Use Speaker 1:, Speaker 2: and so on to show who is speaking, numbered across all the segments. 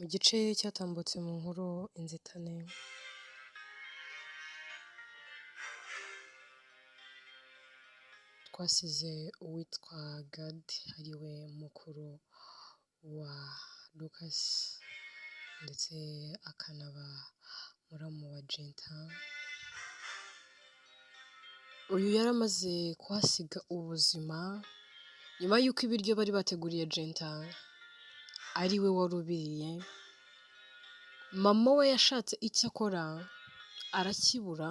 Speaker 1: Mu gice cyatambutse mu nkuru Inzitane, twasize uwitwa Gad ariwe mukuru wa Lucas ndetse akanaba muramu wa Jenta, uyu yari amaze kuhasiga ubuzima nyuma y'uko ibiryo bari bateguriye Jenta ari we wari ubiriye, mama we yashatse icyo akora arakibura,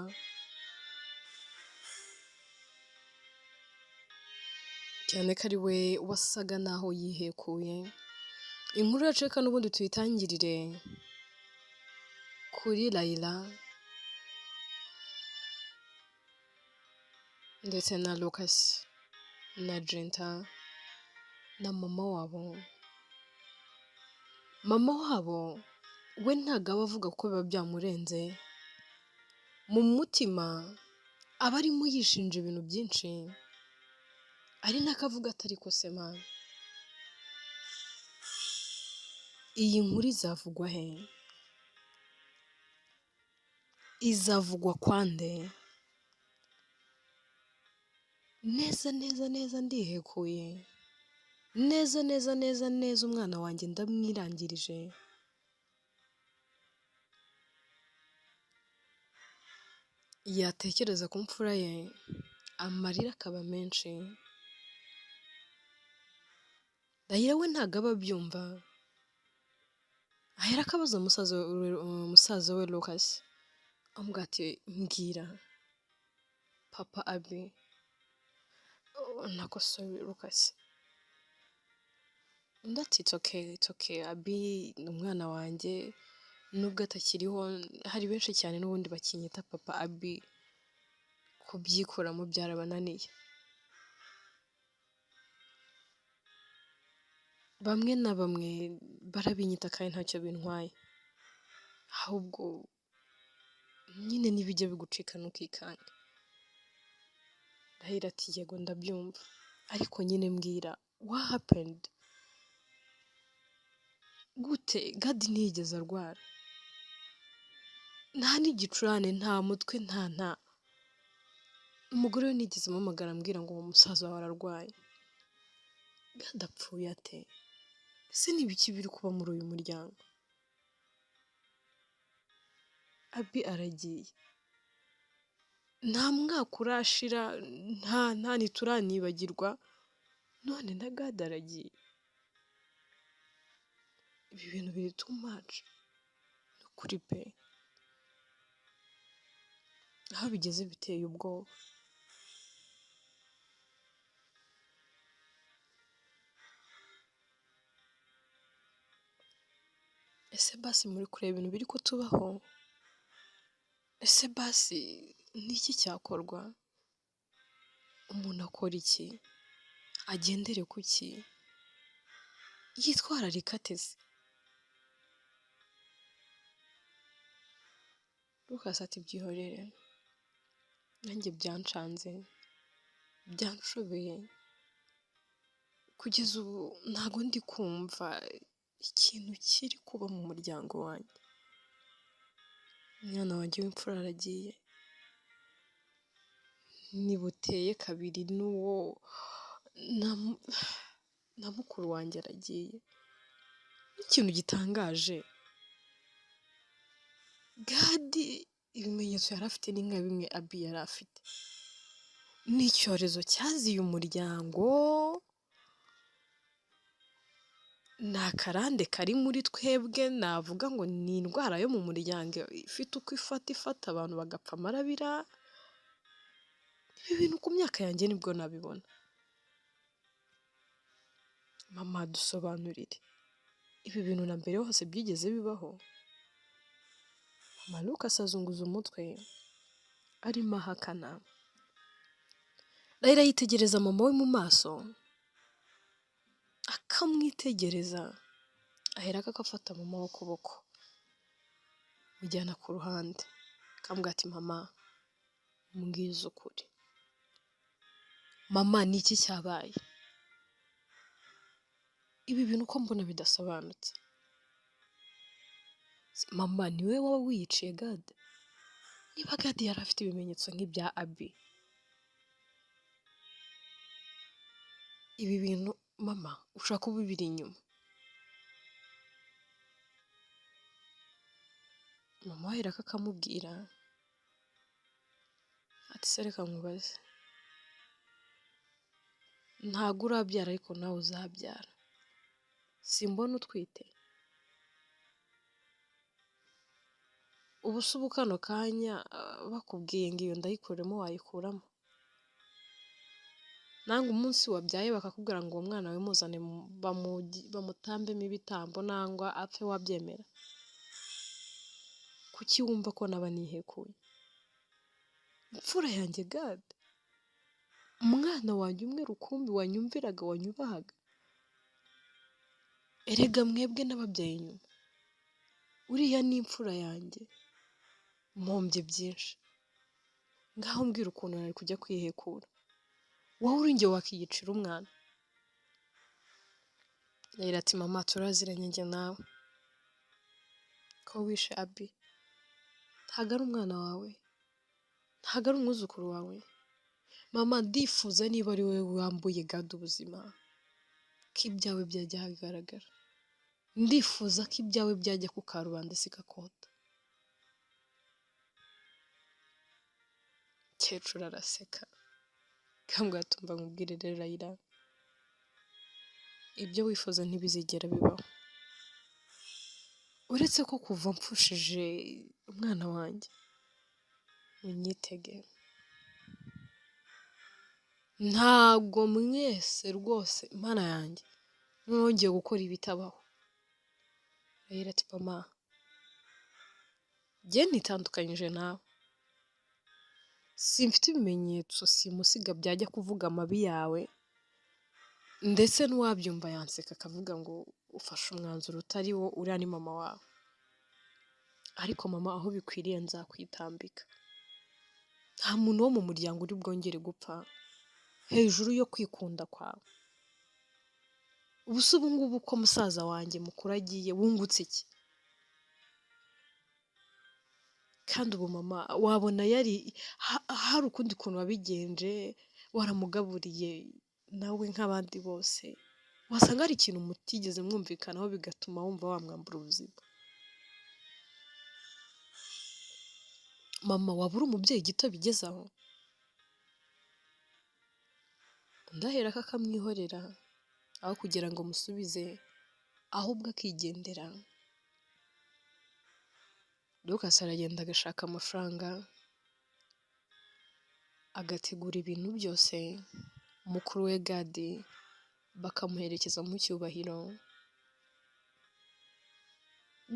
Speaker 1: cyane ko ari we wasaga n'aho yihekuye. Inkuru yacu reka n'ubundi tuyitangirire kuri Layla ndetse na Lucas na Jenta na mama wabo. Mama wabo we ntabwo aba avuga kuko biba byamurenze, mu mutima aba arimo yishinja ibintu byinshi, ari nako avuga ati ariko se mana, iyi nkuru izavugwa he? Izavugwa kwa nde? Neza neza neza ndihekuye, neza neza neza neza umwana wanjye ndamwirangirije. Yatekereza ku mfura ye amarira akaba menshi. Layla we ntabwo aba abyumva, ahera akabaza musaza we Lucas, amubwira ati mbwira papa Abi, nako sorry Lucas. Undi ati it's okay, it's okay, Abi ni umwana wanjye nubwo atakiriho hari benshi cyane n'ubundi bakinyita papa Abi, kubyikuramo byarabananiye. Bamwe na bamwe barabinyita kandi ntacyo bintwaye, ahubwo nyine nibijya bigucika ntukikange. Layla ati yego ndabyumva, ariko nyine mbwira what happened? Gute Gad ntiyigeze arwara? Nta n'igicurane, nta mutwe, nta nta. Umugore we ntiyigeze amuhamagara ambwira ngo musaza wawe ararwaye. Gad apfuye ate? Ese ni ibiki biri kuba muri uyu muryango? Abi aragiye, nta mwaka urashira, nta nta ntituranibagirwa, none na Gad aragiye. Ibi bintu biri too much, ni ukuri pe, aho bigeze biteye ubwoba. Ese basi muri kureba ibintu biri kutubaho? Ese basi ni iki cyakorwa? Umuntu akora iki? Agendere ku ki? Yitwararike ate se? Lucas ati byihorere, nanjye byancanze, byanshobeye, kugeza ubu ntabwo ndi kumva ikintu kiri kuba mu muryango wanjye. Umwana wanjye w'imfura aragiye, ntibuteye kabiri n'uwo na mukuru wanjye aragiye. N'ikintu gitangaje, Gad ibimenyetso yari afite ni nka bimwe Abi yari afite. Ni icyorezo cyaziye umuryango, ni akarande kari muri twebwe, navuga ngo ni indwara yo mu muryango ifite uko ifata ifata abantu bagapfa amarabira. Ibi bintu ku myaka yanjye nibwo nabibona. Mama dusobanurire, ibi bintu na mbere hose byigeze bibaho? Mama Lucas azunguza umutwe arimo ahakana. Layla yitegereza mama we mu maso, akamwitegereza, aherako agafata mama we ukuboko, amujyana ku ruhande, akamubwira ati mama mbwiza ukuri, mama ni iki cyabaye? Ibi bintu uko mbona bidasobanutse. Mama, niwe waba wiyiciye Gadi? Niba Gadi yari afite ibimenyetso nk'ibya Abi, ibi bintu mama ushobora kuba ubiri inyuma. Mama we aherako akamubwira ati se reka nkubaze, ntabwo urabyara ariko nawe uzabyara, simbona utwite? Ubu se ubu kano kanya bakubwiye ngo iyo ndayikuremo wayikuramo? Nange umunsi wabyaye bakakubwira ngo uwo mwana we muzane bamutambemo ibitambo nangwa apfe, wabyemera? Kuki wumva ko naba nihekuye? Imfura yanjye Gadi, umwana wanjye umwe rukumbi wanyumviraga, wanyubahaga, erega mwebwe n'ababyaye inyuma, uriya ni imfura yanjye, mpombye byinshi, ngaho mbwira ukuntu nari kujya kwihekura, wowe uri njye wakiyicira umwana? Yahera ati mama turaziranye njye nawe, ko wishe Abi ntabwo ari umwana wawe, ntabwo ari umwuzukuru wawe. Mama ndifuza niba ari wowe wambuye Gadi ubuzima, ko ibyawe byajya ahagaragara, ndifuza ko ibyawe byajya ku karubanda isi igakota. Mukecuru araseka, akambwira ati umva nkubwire rero Layila, ibyo wifuza ntibizigera bibaho, uretse ko kuva mpfushije umwana wanjye munyitege, ntabwo mwese rwose Mana yanjye nongeye gukora ibitabaho. Layila ati mama, njye nitandukanyije nawe, simfite ibimenyetso simusiga byajya kuvuga amabi yawe, ndetse n'uwabyumva yanseka akavuga ngo ufashe umwanzuro utari wo, uriya ni mama wawe. Ariko mama aho bikwiriye nzakwitambika, nta muntu wo mu muryango uri bwongere gupfa hejuru yo kwikunda kwawe. Ubu se ubu ngubu ko musaza wanjye mukuru agiye wungutse iki? Kandi ubu mama wabona yari hari ukundi kuntu wabigenje, waramugaburiye nawe nk'abandi bose, wasanga hari ikintu mutigeze mwumvikanaho bigatuma wumva wamwambura ubuzima. Mama waba uri umubyeyi gito bigeze aho? Undi aherako akamwihorera, aho kugira ngo amusubize ahubwo akigendera. Lucas aragenda agashaka amafaranga, agategura ibintu byose, mukuru we Gadi bakamuherekeza mu cyubahiro.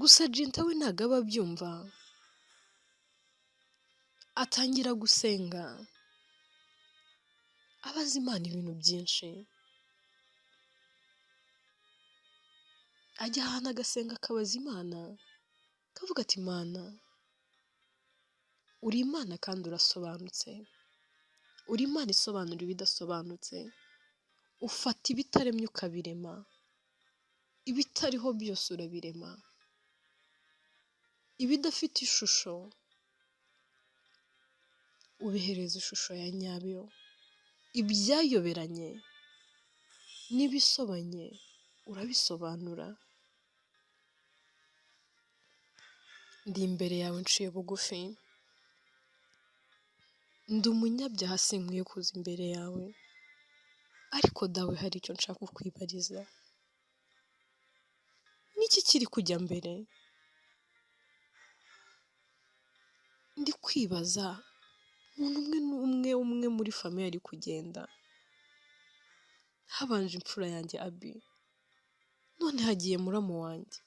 Speaker 1: Gusa Jinta we ntabwo aba abyumva, atangira gusenga, abaza Imana ibintu byinshi, ajya ahantu agasenga akabaza Imana, akavuga ati Mana, uri Imana kandi urasobanutse, uri Imana isobanura ibidasobanutse, ufata ibitaremye ukabirema, ibitariho byose urabirema, ibidafite ishusho ubihereza ishusho ya nyabyo, ibyayoberanye n'ibisobanye urabisobanura. Ndi imbere yawe nciye bugufi, ndi umunyabyaha sinkwiye kuza imbere yawe, ariko dawe hari icyo nshaka kukwibariza. Niki kiri kujya mbere? Ndi kwibaza umuntu umwe n'umwe umwe muri famiye ari kugenda, habanje imfura yanjye Abi, none hagiye muramu wanjye.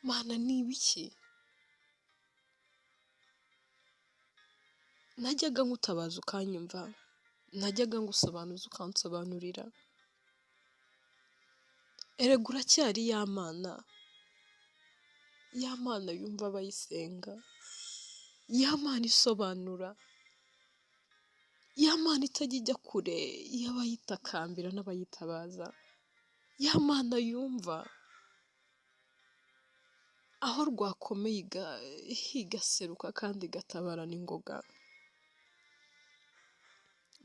Speaker 1: Mana ni ibiki? Najyaga nkutabaza ukanyumva, najyaga ngusobanuza ukansobanurira. Erega uracyari ya Mana, ya Mana yumva abayisenga, ya Mana isobanura, ya Mana itajya ijya kure y'abayitakambira n'abayitabaza, ya Mana yumva. Aho rwakomeye igaseruka kandi igatabara n'ingoga.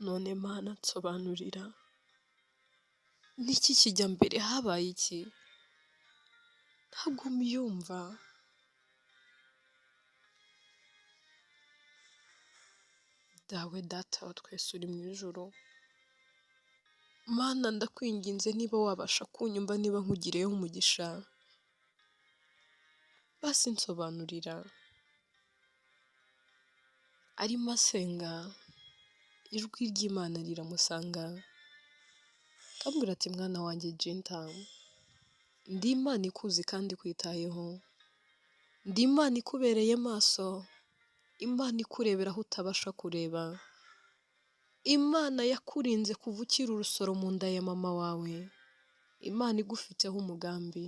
Speaker 1: None Mana nsobanurira, niki kijya mbere? Habaye iki? Ntabwo mbyumva. Dawe Data wa twese uri mu ijuru, Mana ndakwinginze niba wabasha kunyumva, niba nkugiriyeho umugisha, basi nsobanurira. Arimo asenga, ijwi ry'Imana riramusanga, akambwira ati mwana wanjye Jinta, ndi Imana ikuzi kandi ikwitayeho, ndi Imana ikubereye maso, Imana ikurebera aho utabasha kureba, Imana yakurinze kuva ukiri urusoro mu nda ya mama wawe, Imana igufiteho umugambi,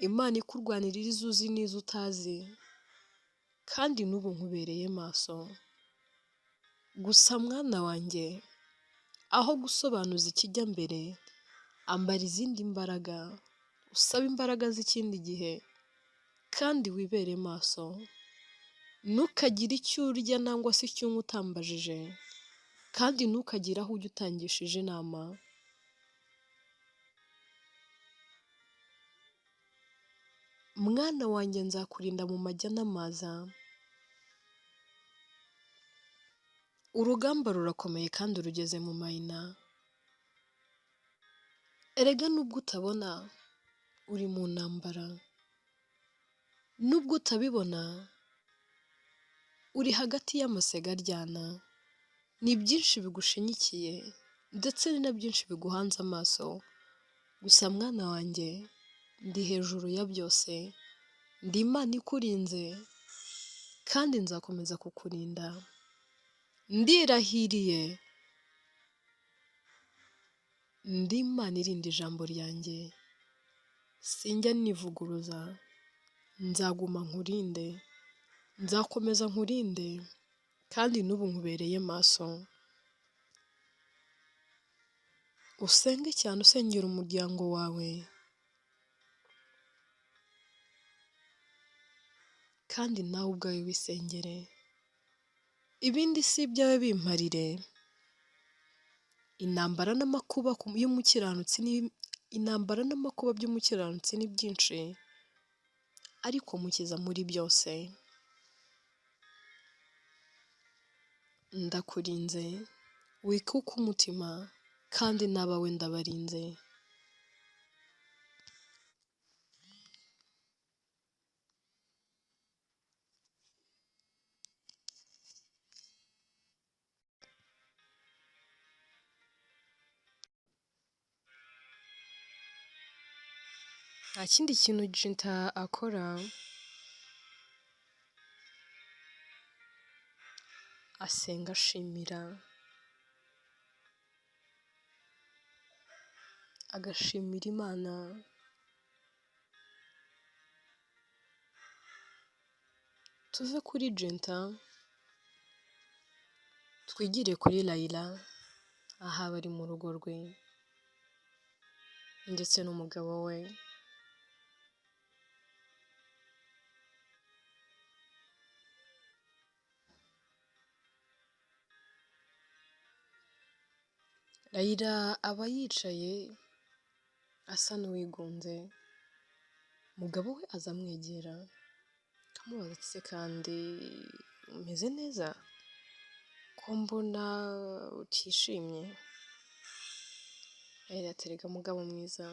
Speaker 1: Imana ikurwanirira izo uzi n'izo utazi, kandi n'ubu nkubereye maso. Gusa mwana wanjye, aho gusobanuza ikijya mbere, ambara izindi mbaraga, usabe imbaraga z'ikindi gihe, kandi wibere maso. Ntukagire icyo urya nangwa se icyo unywa utambajije, kandi ntukagire aho ujya utangishije inama. Mwana wanjye nzakurinda mu majya n'amaza. Urugamba rurakomeye kandi rugeze mu mayina. Erega nubwo utabona, uri mu ntambara. Nubwo utabibona, uri hagati y'amasega aryana. Ni byinshi bigushinyikiye, ndetse ni na byinshi biguhanze amaso. Gusa mwana wanjye, ndi hejuru ya byose, ndi Imana ikurinze, kandi nzakomeza kukurinda. Ndirahiriye, ndi Imana irinda ijambo ryanjye, sinjya nivuguruza, nzaguma nkurinde, nzakomeza nkurinde, kandi n'ubu nkubereye maso. Usenge cyane usengera umuryango wawe, kandi nawe ubwawe wisengere. Ibindi si ibyawe bimparire. Intambara n'amakuba y'umukiranutsi ni intambara n'amakuba by'umukiranutsi ni byinshi, ariko mukiza muri byose. Ndakurinze, wikuke umutima, kandi n'abawe ndabarinze. Nta kindi kintu Jinta akora, asenga ashimira, agashimira Imana. Tuve kuri Jinta, twigire kuri Layila, aho aba ari mu rugo rwe ndetse n'umugabo we. Layila aba yicaye asa n'uwigunze, umugabo we aza amwegera akamubaza ati se kandi umeze neza? Ko mbona utishimye? Layila ati erega mugabo mwiza,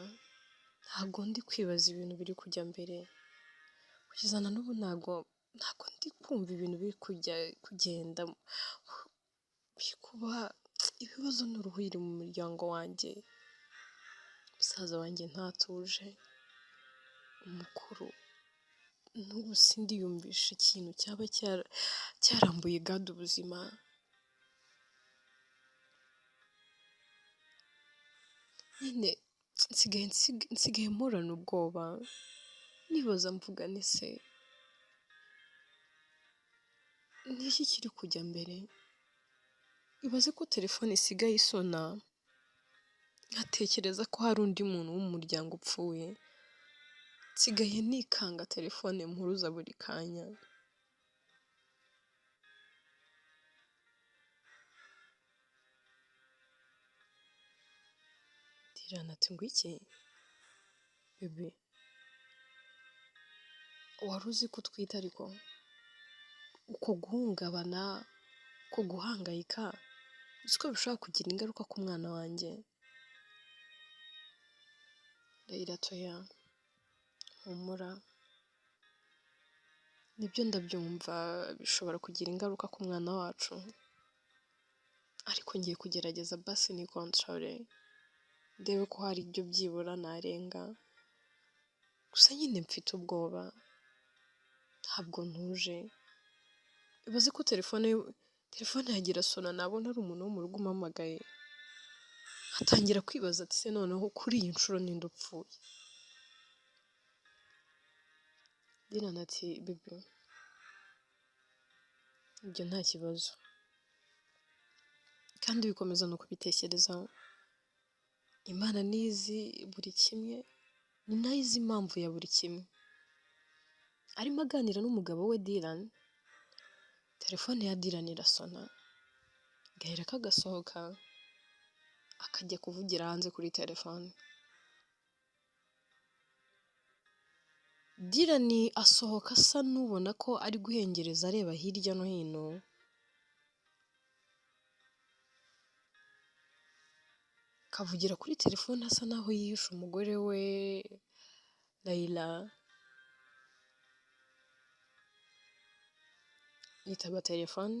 Speaker 1: ntabwo ndi kwibaza ibintu biri kujya mbere, kugeza na n'ubu ntabwo ndi kumva ibintu biri kujya kugenda, biri kuba ibibazo n'uruhuri mu muryango wanjye. Musaza wanjye ntatuje, umukuru n'ubu sindiyumvisha ikintu cyaba cyarambuye Gad ubuzima. Nyine nsigaye mporana ubwoba, nibaza mvuga nti se ni iki kiri kujya mbere? Ibaze ko telefone isigaye isona, nkatekereza ko hari undi muntu wo mu muryango upfuye. Nsigaye nikanga telefone mpuruza buri kanya. Dylan ati ngo iki? Bebe, wari uzi ko utwite ariko? Uko guhungabana, uko guhangayika, uzi ko bishobora kugira ingaruka ku mwana wanjye? Layla ati oya, humura, nibyo ndabyumva bishobora kugira ingaruka ku mwana wacu, ariko ngiye kugerageza basi nikontorore, ndebe ko hari ibyo byibura narenga, gusa nyine mfite ubwoba, ntabwo ntuje. Ibaze ko telefone yanjye irasona nabona ari umuntu wo mu rugo umpamagaye, atangira kwibaza ati se noneho kuri iyi nshuro ninde upfuye? Dylan ati bebe, ibyo nta kibazo, kandi bikomeza no kubitekerezaho. Imana niyo izi buri kimwe, ni nayo izi impamvu ya buri kimwe. Arimo aganira n'umugabo we Dylan, telefone ya Dylan irasona, gahera kagasohoka, akajya kuvugira hanze kuri telefone. Dylan asohoka asa n'ubona ko ari guhengereza areba hirya no hino, akavugira kuri telefone asa naho yihishe umugore we Layla. Yitaba telefone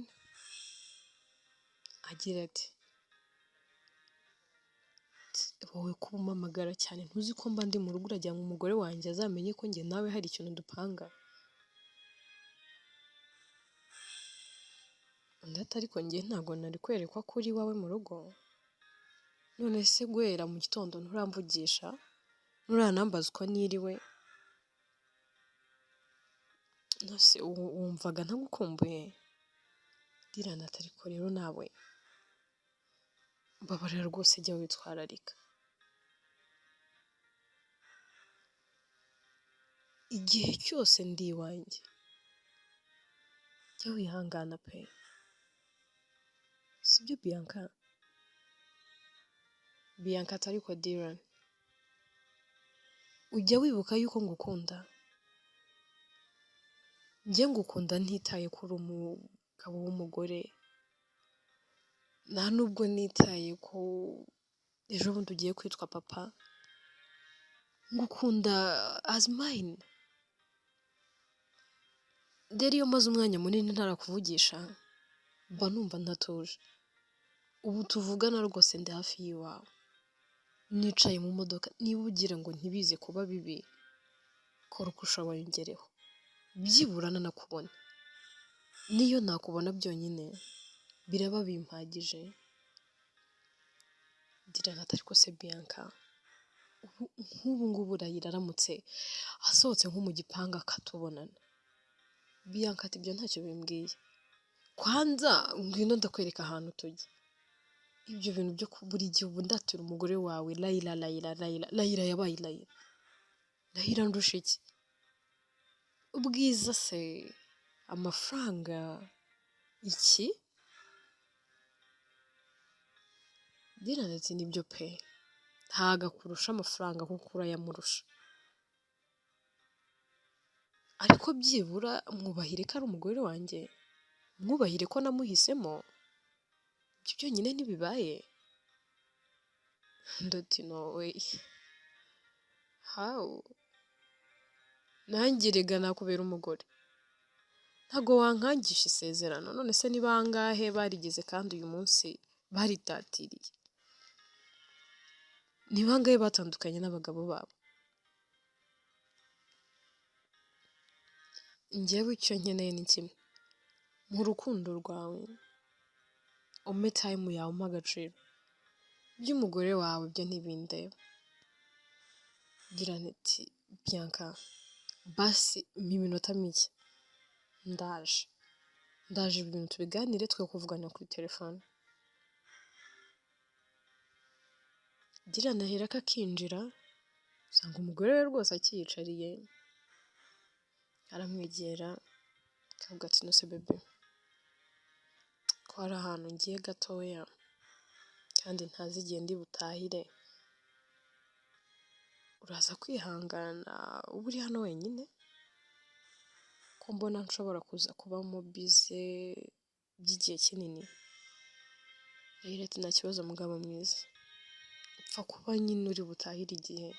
Speaker 1: agira ati wowe kuba umpamagara cyane ntuzi ko mba ndi mu rugo, uragira ngo umugore wanjye azamenye ko njye nawe hari ikintu dupanga? Undi ati ariko njye ntabwo nari kwerekwa ko uri iwawe mu rugo, none se guhera mu gitondo nturamvugisha, nturanambaza uko niriwe, nose wumvaga ntagukumbuye? Dylan ati ariko rero nawe mbabarira rwose jya witwararika. Igihe cyose ndi iwanjye jya wihangana pe, sibyo Bianca? Bianca ati ariko Dylan, ujya wibuka yuko ngukunda? Njye ngukunda ntitaye ko uri umugabo w'umugore, nta nubwo nitaye ko ejo bundi ugiye kwitwa papa, ngukunda as mine. Rero iyo maze umwanya munini ntarakuvugisha, mba numva ntatuje. Ubu tuvugana rwose ndi hafi y'iwawe, nicaye mu modoka, niba ugira ngo ntibize kuba bibi, kora uko ushoboye ungereho, byibura nanakubona. Niyo nakubona byonyine biraba bimpagije. Dylan ati ariko se Bianca, ubu nk'ubu ngubu Layla aramutse asohotse nko mu gipangu akatubonana. Bianca ati ibyo ntacyo bimbwiye, kwanza ngwino ndakwereka ahantu tujya. Ibyo bintu byo buri gihe ubu ndatira umugore wawe Layla, Layla, Layla, Layla yabaye Layla, Layla ndusha iki? Ubwiza se, amafaranga, iki? Dylan ati nibyo pe, ntago akurusha amafaranga kuko urayamurusha, ariko byibura mwubahire ko ari umugore wanjye, mwubahire ko namuhisemo, ibyo byonyine ntibibaye? Undi ati no way, how? Nanjye erega nakubera umugore, ntago wankangisha isezerano, none se ni bangahe barigeze kandi uyu munsi baritatiriye? Ni bangahe batandukanye n'abagabo babo? Njyewe icyo nkeneye ni kimwe, mu rukundo rwawe umpe time yawe, umpe agaciro, iby'umugore wawe byo ntibindeba. Dylan ati Bianca, basi mpa iminota mike, ndaje, ndaje ibi bintu tubiganire twe kuvugana kuri telefone. Dylan aherako akinjira, Usanga umugore we rwose akiyicariye, aramwegera akavuga ati nose bebe, ko hari ahantu ngiye gatoya kandi ntazi igihe ndi butahire, uraza kwihangana uba uri hano wenyine? Ko mbona nshobora kuza kubamo bize by'igihe kinini? Rahira ati nta kibazo mugabo mwiza, upfa kuba nyine uri butahire igihe,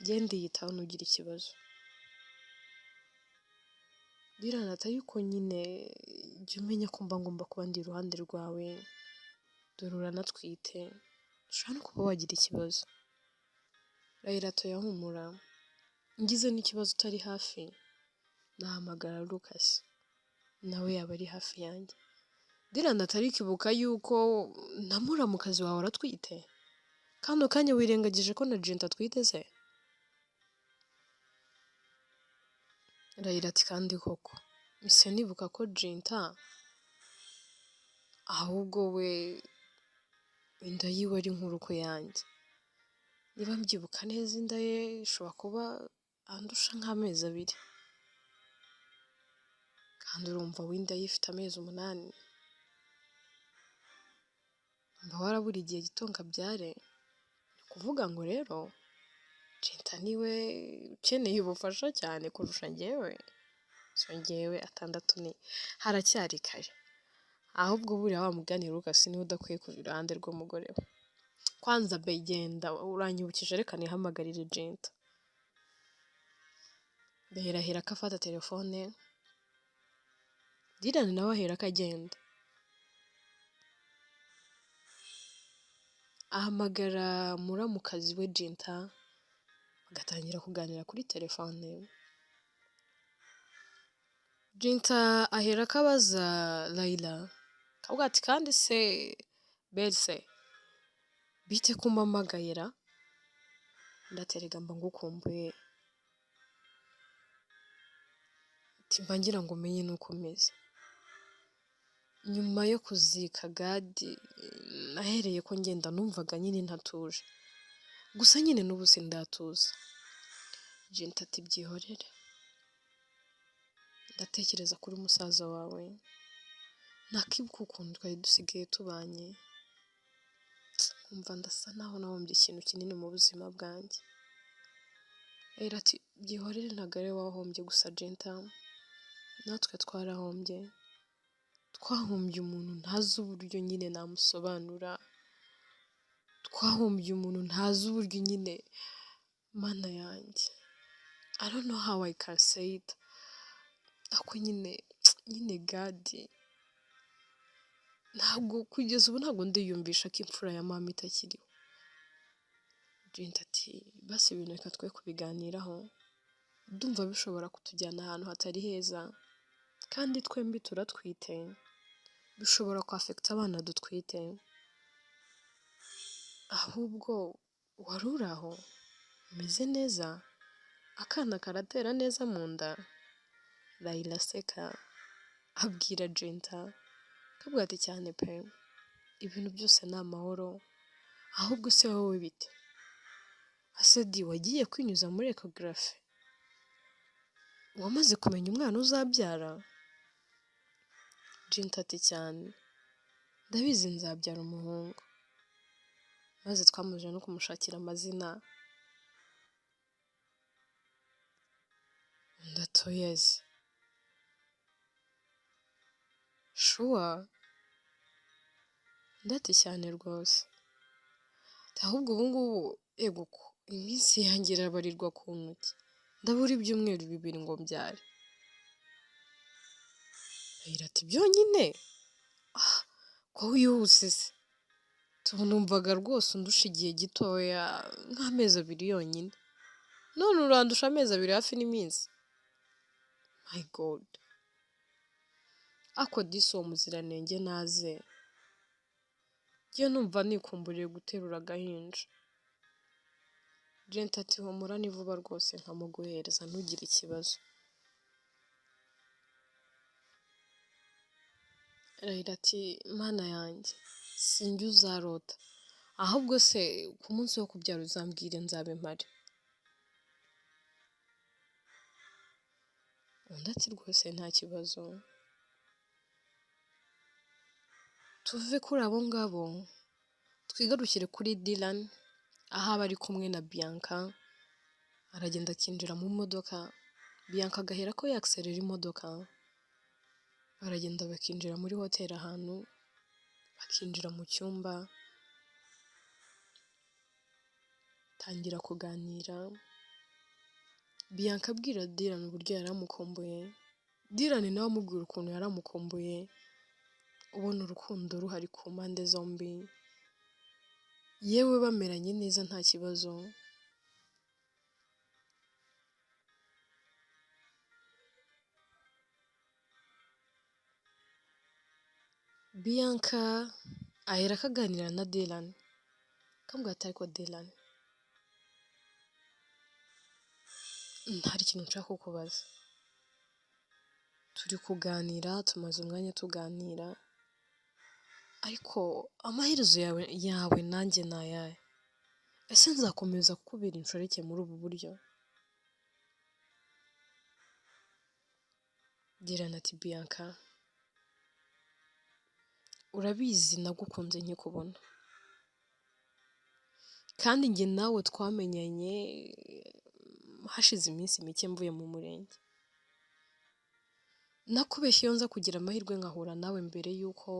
Speaker 1: njye ndiyitaho ntugire ikibazo. Dylan ati ariko nyine jya umenya ko mba ngomba kuba ndi iruhande rwawe, dore uranatwite, ushobora no kuba wagira ikibazo. Rahira ati oya humura, ngize n'ikibazo utari hafi, nahamagara Lucas, nawe yaba ari hafi yanjye. Dylan ati ariko ibuka yuko na muramukazi wawe aratwite, kano kanya wirengagije ko na Jenta atwite se? Rahira ati kandi koko, mpise nibuka ko Jenta ahubwo we inda yiwe ari nkuru ku yanjye. Niba mbyibuka neza inda ye ishobora kuba andusha nk'amezi 2. Kandi urumva we inda ye ifite amezi 8. Mba warabura igihe gito ngo abyare. Ni ukuvuga ngo rero Jenta niwe ukeneye ubufasha cyane kurusha njyewe. So njyewe 6 ni haracyari kare. Ahubwo buriya wa mugani Lucas niwe udakwiye kuva iruhande rw'umugore we. Kwanza be genda uranyibukije reka nihamagarire Jenta. Ndahera ko afata telefone, Dylan nawe ahera ko agenda. Ahamagara muramukazi we Jenta, bagatangira kuganira kuri telefone. Jenta ahera ko abaza Layla, akavuga ati kandi se Belse, bite ko umpamagayera? Ndaterega mba ngukumbuye, ati mba ngira ngo umenye nuko umeze. Nyuma yo kuzika Gadi, nahereye ko ngenda numvaga nyine ntatuje, gusa nyine n'ubu sindatuza. Jenta ati byihorere, ndatekereza kuri musaza wawe, nakibuka ukuntu twari dusigaye tubanye, nkumva ndasa naho nahombye ikintu kinini mu buzima bwanjye. Rero ati byihorere ntabwo ari wowe wahombye gusa Jenta, natwe twarahombye, twahombye umuntu ntazi uburyo nyine namusobanura, twahombye umuntu ntazi uburyo nyine, Mana yanjye, I don't know how I can say it, ariko nyine Gadi, ntabwo kugeza ubu ntabwo ndiyumvisha ko imfura ya mama itakiriho. Jenta ati basi ibintu reka twe kubiganiraho, ndumva bishobora kutujyana ahantu hatari heza, kandi twembi turatwite, bishobora kwafekita abana dutwite. Ahubwo wari uri aho, umeze neza, akana karatera neza mu nda? Layla aseka, abwira Jenta, akavuga ati cyane pe, ibintu byose ni amahoro, ahubwo se wowe bite? Asedi wagiye kwinyuza muri ecography? Wamaze kumenya umwana uzabyara? Jenta ati cyane, ndabizi nzabyara umuhungu. Maze twamaze no kumushakira amazina, undi ati oyeze. Shuwa? Undi ati cyane rwose. Ahubwo ubu ngubu ego ko iminsi yanjye irabarirwa ku ntoki, ndabura ibyumweru 2 ngo mbyare. Layla ati byonyine? Ah, ko wihuse se? Numvaga rwose undusha igihe gitoya nk'amezi 2 yonyine, none urandusha amezi 2 hafi n'iminsi. My God, ako disi uwo muziranenge naze, njye numva nikumburiye guterura agahinja. Jenta ati humura ni vuba rwose nkamuguhereza ntugire ikibazo. Layla ati Mana yanjye, sinjye uzarota, ahubwo se ku munsi wo kubyara uzambwire nzabe mpari. Undi ati rwose nta kibazo. Tuve kuri abo ngabo twigarukire kuri Dylan, aho aba ari kumwe na Bianca, aragenda akinjira mu modoka, Bianca agahera ko yakiserera imodoka, baragenda bakinjira muri hoteli ahantu, bakinjira mu cyumba, tangira kuganira, Bianca abwira Dylan uburyo yari amukumbuye, Dylan nawe amubwira ukuntu yari amukumbuye, ubona urukundo ruhari ku mpande zombi, yewe bameranye neza nta kibazo. Bianca ahera akaganira na Dylan, akamubwira ati ariko Dylan, hari ikintu nshaka kukubaza. Turi kuganira, tumaze umwanya tuganira, ariko amaherezo yawe nanjye ni ayahe? Ese nzakomeza kukubera inshoreke muri ubu buryo? Dylan ati Bianca, urabizi nagukunze nkikubona, kandi njye nawe twamenyanye hashize iminsi mike mvuye mu murenge. Nakubeshye iyo nza kugira amahirwe nkahura nawe mbere y'uko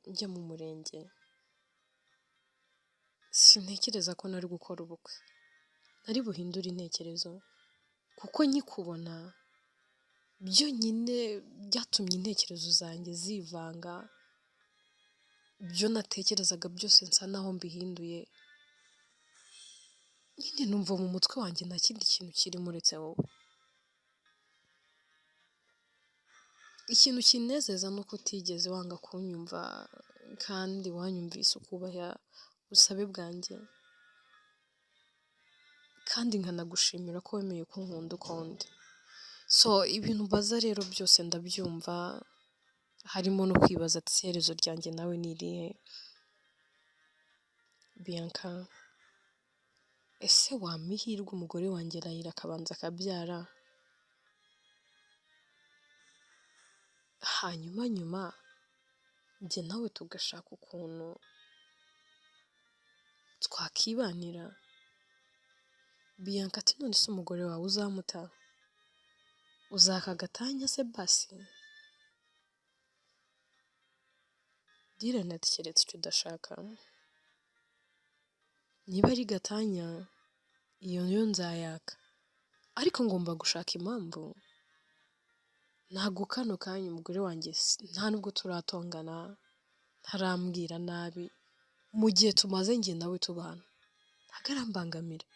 Speaker 1: njya mu murenge, sintekereza ko nari gukora ubukwe, nari buhindure intekerezo, kuko nkikubona byonyine byatumye intekerezo zanjye zivanga, ibyo natekerezaga byose nsa naho mbihinduye, nyine numva mu mutwe wanjye nta kindi kintu kirimo uretse wowe. Ikintu kinezeza ni uko utigeze wanga kunyumva kandi wanyumvise ukubaha ubusabe bwanjye, kandi nkanagushimira ko wemeye kunkunda uko ndi. So ibintu mbaza rero byose ndabyumva, harimo no kwibaza ati iherezo ryanjye nawe ni irihe? Bianca, ese wampa ihirwe umugore wanjye Raila akabanza akabyara, hanyuma nyuma njye nawe tugashaka ukuntu twakibanira? Bianca ati none se umugore wawe uzamuta? Uzaka agatanya se basi? Dylan ati keretse icyo udashaka, niba ari gatanya iyo yo nzayaka, ariko ngomba gushaka impamvu. Ntabwo kano kanya umugore wanjye nta nubwo turatongana, ntarambwira nabi, mu gihe tumaze njye nawe tubana ntabwo arambangamira.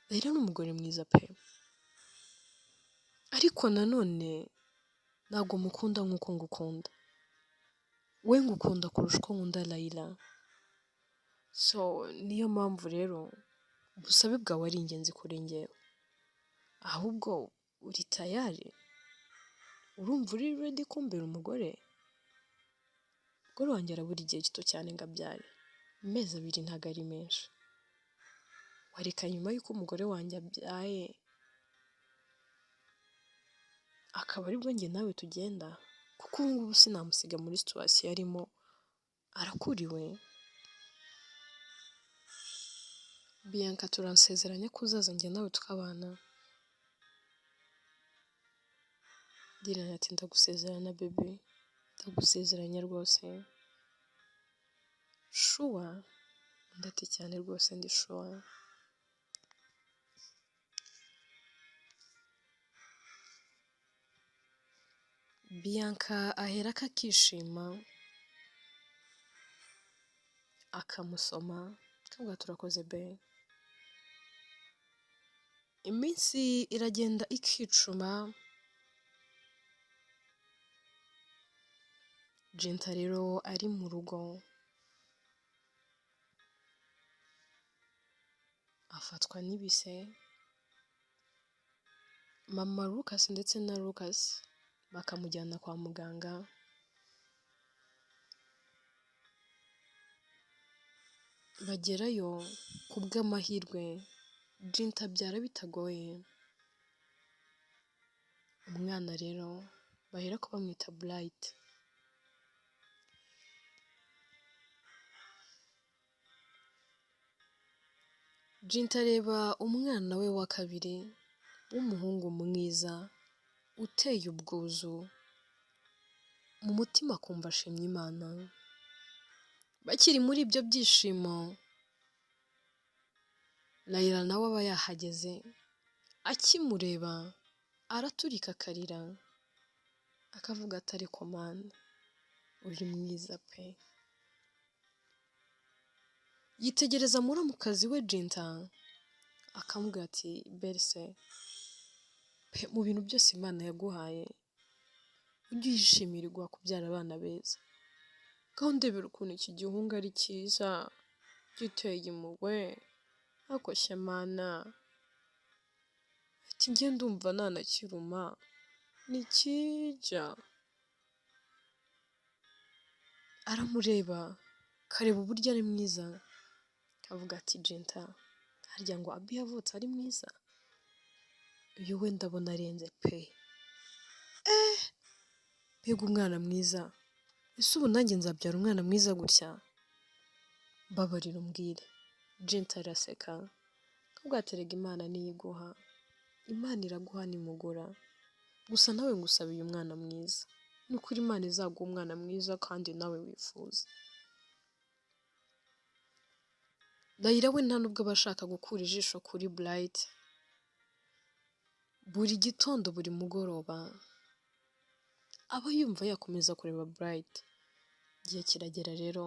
Speaker 1: Raila ni umugore mwiza pe, ariko nanone ntabwo mukunda nk'uko ngukunda, we ngukunda kurusha uko nkunda Raila. So niyo mpamvu rero ubusabe bwawe ari ingenzi kuri njyewe, ahubwo uri tayari? Urumva uri ready kumbera umugore? Umugore wanjye arabura igihe gito cyane ngo abyare, amezi 2 ntabwo ari menshi. Wareka nyuma y'uko umugore wanjye abyaye akaba aribwo njye nawe tugenda, kuko ubu ngubu sinamusiga muri situation arimo, arakuriwe. Bianca turansezeranya ko uzaza njye nawe tukabana? Dylan ati ndagusezerana bebe, ndagusezeranya rwose. Shuwa? Undi ati cyane rwose ndi shuwa. Bianca aherako akishima, akamusoma, akavuga turakoze be. Iminsi iragenda ikicuma, Jenta rero ari mu rugo, afatwa n'ibise, mama Lucas ndetse na Lucas bakamujyana kwa muganga, bagerayo ku bw'amahirwe Jenta abyara bitagoye, Umwana rero baherako bamwita Bright. Jinta areba umwana we wa kabiri w'umuhungu mwiza uteye ubwuzu, mu mutima akumva ashimye Imana. Bakiri muri ibyo byishimo, Layla nawe aba yahageze, akimureba araturika akarira, akavuga ati ariko Mana uri mwiza pe. Yitegereza muramukazi we Jinta, akamubwira ati Berse pe, mu bintu byose Imana yaguhaye ujye uyishimira iguha kubyara abana beza. Ngaho ndebera ukuntu iki gihungu ari cyiza, giteye impuhwe, ariko se Mana, ati njye ndumva nanakiruma, ntikijya. Aramureba, akareba uburyo ari mwiza, akavuga ati Jinta, harya ngo Abi yavutse ari mwiza? Uyu we ndabona arenze pe. Mbega umwana mwiza, ese ubu nanjye nzabyara umwana mwiza gutya? Mbabarira umbwire. Jinta araseka, akavuga ati erega Imana niyo iguha, Imana iraguha ntimugura, gusa nawe ngusabiye umwana mwiza. Ni ukuri Imana izaguha umwana mwiza kandi nawe wifuza. Layla we nta nubwo aba ashaka gukura ijisho kuri Bright. Buri gitondo, buri mugoroba, aba yumva yakomeza kureba Bright. Igihe kiragera rero,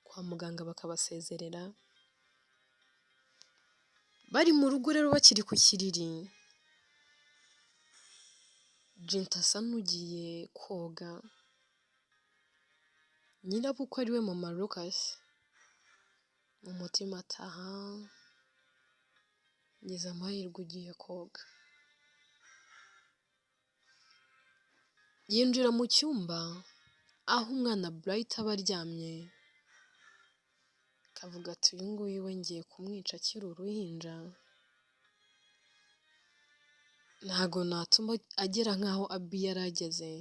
Speaker 1: kwa muganga bakabasezerera. Bari mu rugo rero bakiri ku kiriri, Jinta asa n'ugiye koga, nyirabukwe ari we mama Lucas, mu mutima ati aha, ngize amahirwe ugiye koga. Yinjira mu cyumba aho umwana Bright aba aryamye, akavuga ati uyu nguyu we ngiye kumwica akiri uruhinja, ntago natuma agera nk'aho Abi yari ageze,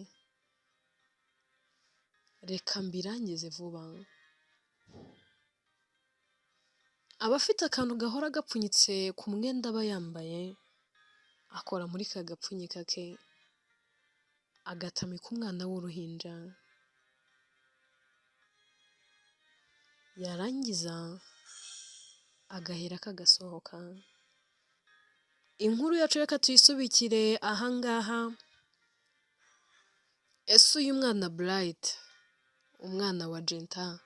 Speaker 1: reka mbirangize vuba. Aba afite akantu gahora gapfunyitse ku mwenda aba yambaye, akora muri ka gapfunyika ke, agatamika umwana w'uruhinja, yarangiza agahera kagasohoka. Inkuru yacu reka tuyisubikire ahangaha. Ese uyu mwana Bright, umwana wa Jinta,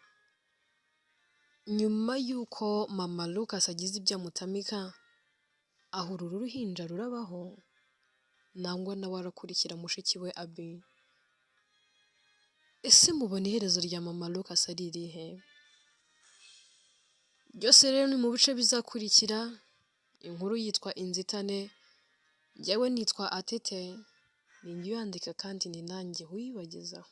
Speaker 1: nyuma y'uko mama Lucas agize ibyo amutamika, ahura uru ruhinja rurabaho, nangwa nawe arakurikira mushiki we Abi? Ese mubona iherezo rya mama Lucas ari irihe? Byose rero ni mu bice bizakurikira. Inkuru yitwa Inzitane, njyewe nitwa Atete, ni njye uyandika kandi ni nanjye uyibagezaho.